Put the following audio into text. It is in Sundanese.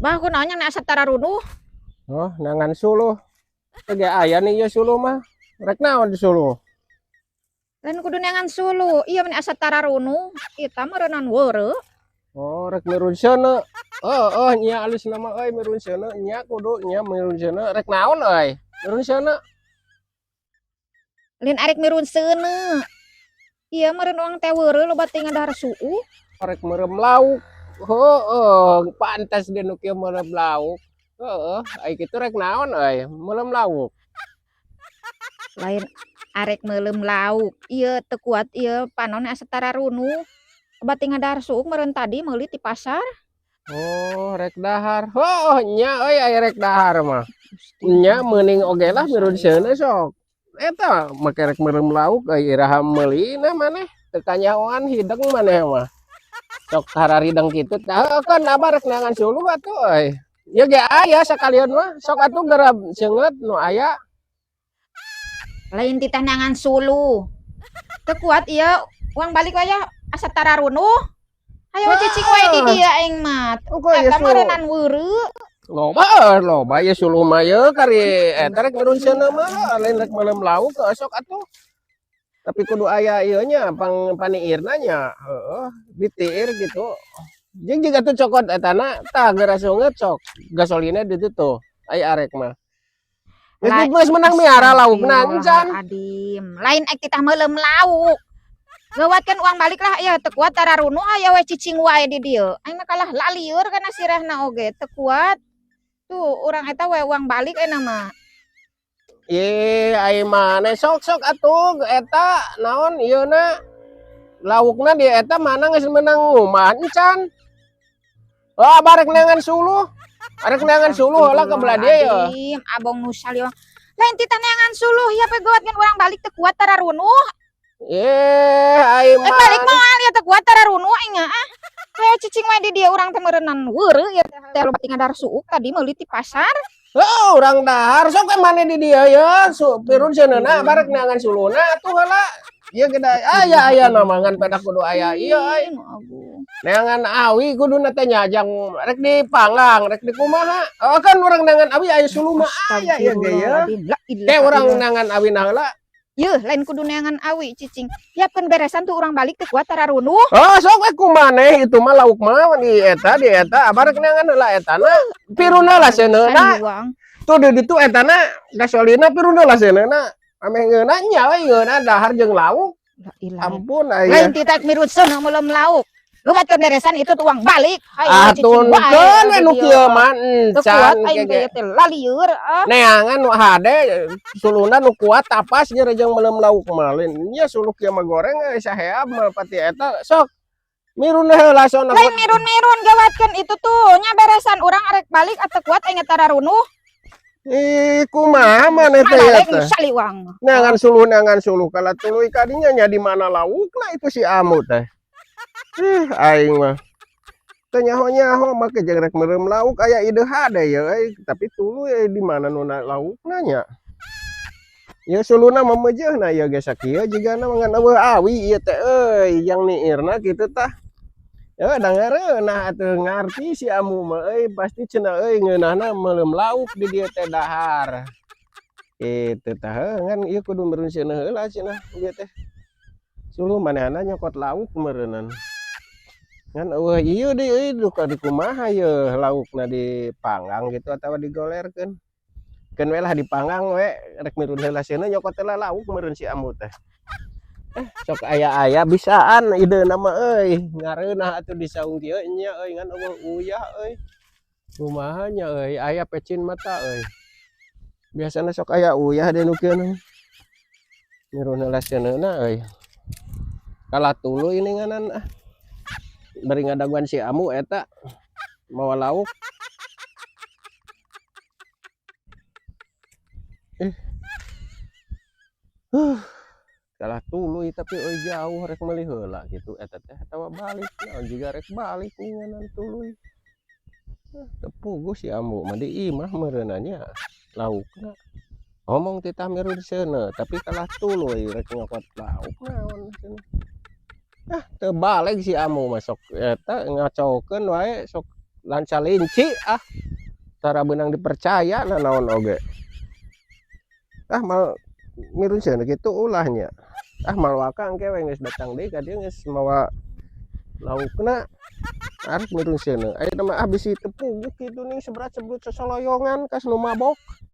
Bah kunaon nya asa tararunuh? Oh, neangan suluh. Teu ge aya nih ieu suluh mah. Rek naon di suluh? Lain kudu neangan suluh, ieu meni asa tararunuh, eta meureunan weureu. Oh, rek mirun seuneu. Oh, nya alus nama euy mirun seuneu nya kudu nya mirun seuneu rek naon euy? Mirun seuneu. Lain arek mirun seuneu. Ieu meureun urang teh weureu loba teuing ngadahar suuh. Rek meureum lauk. Heueuh, pantes deui nu kieu meureum lauk. Heueuh, ai kitu rek naon euy? Meureum lauk. Lain arek meuleum lauk, ieu teu kuat ieu panon asa tararunuh. Loba teuing ngadahar suuk meureun tadi meuli ti pasar. Oh, rek dahar. Heueuh nya euy aya rek dahar mah. Nya meuning oge lah mirun seuneu sok. Eta make rek meureum lauk euy iraha meulina maneh teu kanyahoan hideng maneh mah. Sok hararideng kitu tah heueuh kan abah rek neangan suluh atuh euy. Ieu ge aya sakalian mah sok atuh garab seungeut nu aya. Lain titah neangan suluh. Teu kuat ieu urang balik we aya asa tararunuh. Hayo cicing wae di dieu aing mah. Eta meureunnan weureu. Loba loba ieu suluh mah ieu kari eta rek meureun seuneu mah lain rek meuleum lauk sok atuh. Tapi kudu aya ieu nya pang paniirna nya heueuh ditiir kitu. Jeung jiga atuh cokot etana tah geura seungeut sok gasolina di ditu tuh aya arek mah. Geus meunang miara laukna encan. Adim, lain ek titah meuleum lauk. Gawatkeun urang balik lah ieu teu kuat tararunuh aya we cicing wae di dieu. Aing mah kalah lalieur kana sirahna oge teu kuat. Tuh urang eta we urang balik ayeuna mah. Ye ai maneh sok-sok atuh eta naon ieuna laukna di eta mana geus meunang ngumbah encan. Oh abah rek neangan suluh. Arek neangan suluh heula ka belah dieu ye. Adim, abong nu saliwang. Lain titah neangan suluh ieu pe gawatkeun urang balik teu kuat tararunuh. Eh, ai mah. Balik moal ieu teu kuat tararunuh aing ah. Hayo cicing wae di dieu urang teh meureunnan weureu ieu teh loba teuing ngadahar suuk tadi meuli ti pasar. Heuh, urang dahar sok we maneh di dieu ye, pirun seuneuna barek neangan suluhna atuh heula. Ieu ge aya aya na ngan pedah kudu aya ieu euy. Neangan awi kuduna teh nya jang rek dipanggang, rek dikumaha. Oh kan urang neangan awi aya suluh mah aya ieu ge ye. Teh urang neangan awina heula. Yeuh, lain kudu neangan awi cicing. Siapkeun beresan tuh urang balik teu kuat tararunuh. Oh, sok we kumaneh itu mah lauk mah di eta abah rek neangan heula etana. Piruna lah seuneuna. Tuh di ditu etana gasolina piruna lah seuneuna. Ameh ngeunah nya we ngeunah dahar jeung lauk. Ampun aya. Lain titah mirut seuneu meuleum lauk. Lumatkeun beresan itu tuang balik. Ah tunkeun we nu kieu mah encan aing teh lalieur ah. Neangan nu hade suluna nu kuat tapas jeung meuleum lauk mah. Lain nya suluh kieu mah goreng saheab mah pati eta sok. Mirun heula sona. Lain mirun-mirun gawatkeun itu tuh nya beresan urang arek balik atau kuat aing tararunuh. Ih, kumaha maneh teh ya teh? Saliwang. Neangan suluh kala tuluy kadinya nya di mana laukna itu si Amu teh. Ih, aing mah. Teu nyaho-nyaho make jeung rek meureum lauk aya ide hade ye euy, tapi tuluy di mana nu laukna nya. Ieu suluna mah meujeuhna ieu ge sakieu jigana mah ngan eueuh awi ieu teh euy, jang niirna kitu tah. Heuh da ngareunah atuh ngarti si Amu mah euy, pasti cenah euy ngeunahna meuleum lauk di dieu teh dahar. Kitu tah heuh ngan ieu kudu meureun seuneuh heula cenah ieu teh. Suluh manehna nyokot lauk meureunan. Ngan eueuh ieu deui euy duka dikumaha yeuh laukna dipanggang gitu atawa digolerkeun. Keun we lah dipanggang we rek mirun heula seuneu nyokot heula lauk meureun si Amu teh. Sok aya-aya bisaan ideuna mah euy, ngareunah atuh di saung kieu nya euy ngan eueuh uyah euy. Kumaha nya euy aya pecin mata euy. Biasana sok aya uyah deui nu kieu mah. Mirun heula seuneuna euy. Kalah tuluy ini nganan ah. Bari ngadaguan si Amu eta mawa lauk. Kalah tuluy tapi euy jauh rek meuli heula kitu eta teh atawa balik naon jiga rek balik nganan tuluy. Teu puguh si Amu mah di imah meureunna nya laukna. Ngomong titah mirun seuneu tapi kalah tuluy rek nyokot lauk naon cenah. Ah teu baleg si Amu mah sok eta ngacokeun wae sok Lanca linci ah. Tara beunang dipercaya nanaon oge. Ah, mal mirun cenah kitu ulah nya. Ah, mal waka engke we geus datang deui ka dieu geus mawa laukna. Arek mirun seuneu. Ayeuna mah ah, bisi teu puguh kitu nih, sebrat-sebrut sosoloyongan kas nu mabok.